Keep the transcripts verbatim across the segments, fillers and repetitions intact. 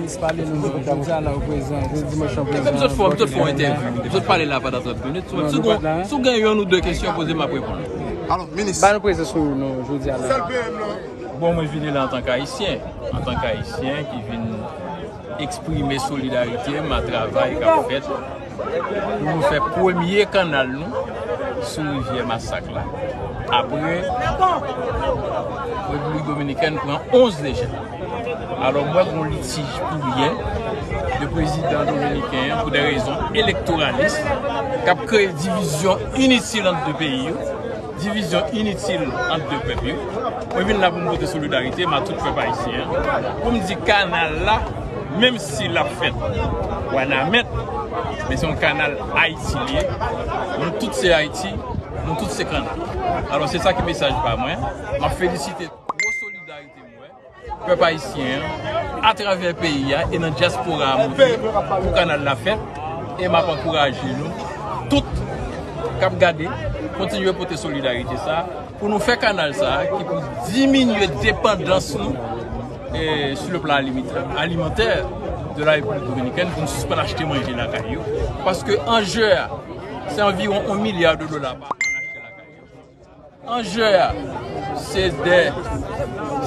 Minis, pale nou jodi a la ou prezan, jodi dimanch lan ou prezan. Epi m sot fè, m sot fè yon entèvyou. M sot pale la pandan trant minit. Si w gen, si w gen youn ou de kesyon, poze m, m ap reponn. Alò, minis. Ba nou prezans ou non jodi a la. Bon, mwen vini la antanke Ayisyen. Antanke Ayisyen ki vin eksprime solidarite m a travay k ap fèt pou nou fè premye kanal nou sou rivyè Masak la. Apre, Repiblik Dominikèn pran onz deja. Alò, m wè gen yon litij pou ryen de prezidan dominiken an pou de rezon elektoralis k ap kreye divizyon initil ant de peyi yo, divizyon initil ant de pèp yo. Mwen vin la pou m pote solidarite m a tout pèp ayisyen an. Pou m di kanal la, menm si l ap fèt Wanament, men se yon kanal Ayiti li ye. Nou tout se Ayiti, nou tout se kanal. Alò, se sa ki mesaj pa mwen. M ap felisite gwo solidarite m wè pèp ayisyen an, atravè peyi a e nan dyaspora a, moute pou kanal la fèt. E m ap ankouraje nou tout k ap gade, kontinye pote solidarite sa pou nou fè kanal sa a ki pou diminye depandans nou, eh, sur le plan alimentaire, alimentaire de la République Dominicaine, pou nou sispann achte manje lakay yo. Paske anje a, se anviwon yon milya de dola pa an n achte lakay yo. Anje a, se dè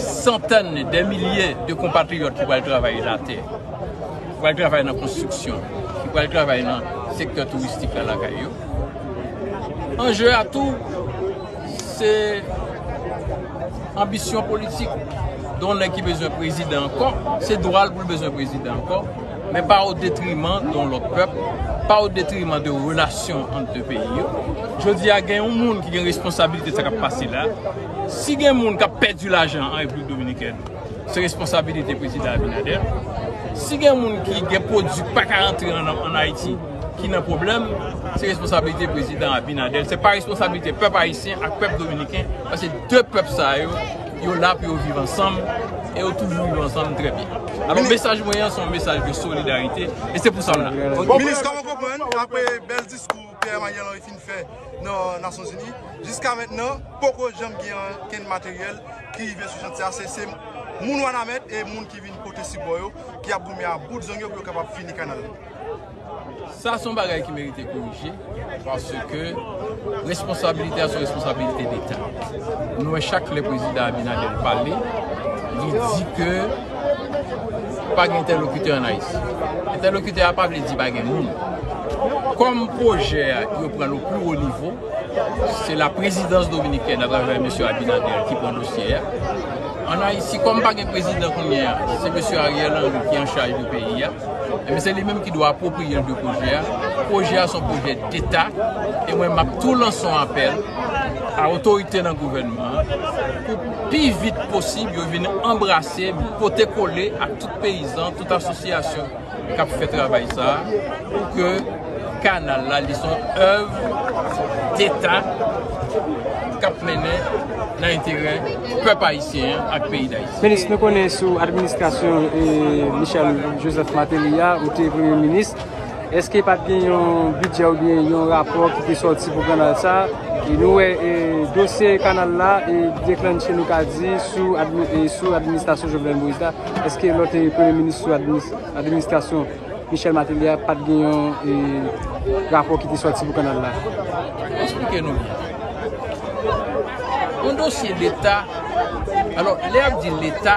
santèn, dè milye de konpatriyòt ki pral travay latè, ki pral travay nan konstriksyon, ki pral travay nan sektè touristik la lakay yo. Anje a tou, se anbisyon politik de yon nèg ki bezwen prezidan ankò, se dwa l pou l bezwen prezidan ankò, men pa o detriman de yon lòt pèp, pa o detriman de relasyon ant de peyi yo. Jodi a, gen yon moun ki gen responsabilite sa k ap pase la. Si gen moun k ap pèdi lajan an Repiblik Dominikèn, se responsabilite prezidan Abinader. Si gen moun ki gen pwodui k pa ka rantre an, an Ayiti, ki nan pwoblèm, se responsabilite prezidan Abinader. Se pa responsabilite pèp ayisyen ak pèp dominiken, paske de pèp sa yo, yo la pou yo viv ansanm, e yo toujou viv ansanm trè byen. Alò, mesaj mwen an, se yon mesaj de solidarite, e se pou sa m la. Minis, kòman w konprann, apre bèl diskou Pierre Emmanuel Henry fin fè nan Nasyonzini, jiska mentnan, poko janm gen ankenn materyèl ki rive sou chantye a. Se, se moun Wanament e moun ki vin pote sipò yo ki ap goumen a bout zong yo pou yo kapab fini kanal la. Sa se yon bagay ki merite korije, paske responsabilite a se yon responsabilite deta. Nou wè chak lè prezidan Abinader pale, li di ke pa gen entèlokitè an Ayiti. Entèlokitè a pa vle di pa gen moun. Kòm pwojè a yo pran l o pli wo nivo, se la prezidans dominikèn atravè mesye Abinader ki pran dosye a. An Ayiti, kòm pa gen prezidan kounye a, se mesye Ariel Henry ki an chaj de peyi a. Ebyen, se li menm ki dwe apwopriye l de pwojè a. Pwojè a se yon pwojè deta. E mwen, m ap tou lanse yon apèl a otorite nan gouvènman an pou pi vit posib yo vin anbrase, pote kole ak tout peyizan, tout asosyasyon k ap fè travay sa a pou ke kanal la, li se yon èv deta k ap mennen nan enterè pèp ayisyen an ak peyi Dayiti. Minis, nou konnen sou administrasyon, eh, Michel Joseph Martelly a, ou te premye minis, èske pa t gen yon bidjè oubyen yon rapò ki te sòti pou kanal sa a? E nou wè, eh, dosye kanal la, eh, deklannche, nou ka di, sou admi-, eh, sou administrasyon Jovenel Moïse la. Èske lòt, eh, premye minis sou adminis-, administrasyon Michel Martelly a pa t gen yon, eh, rapò ki te sòti pou kanal la? Eksplike nou byen. Yon dosye deta. Alò, lè y ap di leta,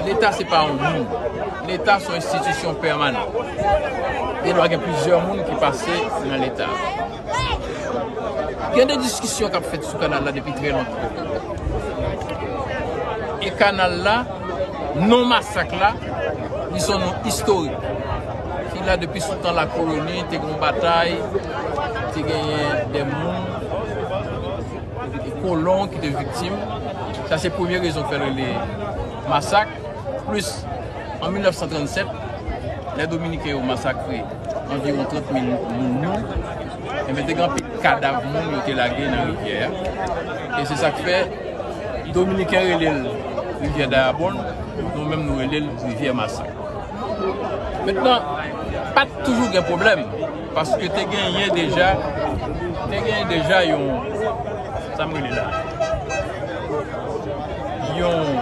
leta se pa yon moun. Leta se yon enstitisyon pèmanan. Gen dwa gen plizyè moun ki pase nan leta. Gen de diskisyon k ap fèt sou kanal la depi trè lontan. E kanal la, non Masak la, li se yon non istorik. Ki la depi sou tan lakoloni, te gen yon batay, te genyen de moun, de kolon ki te viktim. Sa se premye rezon k fè l rele Masak. Plis, an mil nèf san trannsèt, lè Dominiken yo masakre anviwon trant mil moun nou, enben, te gen anpil kadav moun yo te lage nan rivyè a. E se sa k fè Dominiken rele l rivyè Dayabòn, nou menm nou rele l rivyè Masak. Mentnan, pa t toujou gen pwoblèm, paske te genyen deja, te genyen deja yon, sa m rele la, yon,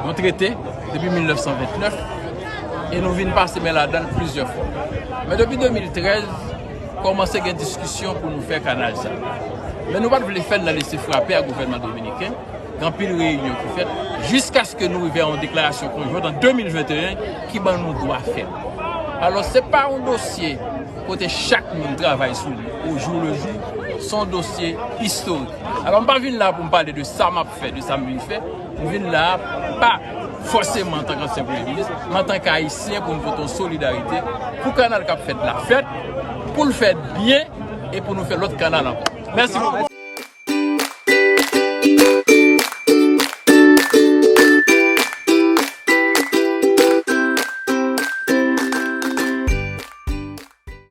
yon trete depi mil nèf san vennèf, E nou vin pase men ladan l plizyè fwa. Men depi de mil trèz, kòmanse gen diskisyon pou nou fè kanal sa. Men nou pa t vle fè l nan lese frape ak gouvènman dominiken. Gen anpil reyinyon ki fèt jiskaske nou rive a yon deklarasyon konjwant an de mil venteyen ki ban nou dwa fè l. Alò, se pa yon dosye kote chak moun travay sou li o jou le jou, se yon dosye istorik. Alò, m pa vin la pou m pale de sa m ap fè, de sa m vin fè. M vin la pa fòseman antanke ansyen premye minis, men antanke ayisyen pou m pote yon solidarite pou kanal k ap fèt la fèt, pou l fèt byen e pou nou fè lòt kanal ankò. Mèsi bokou.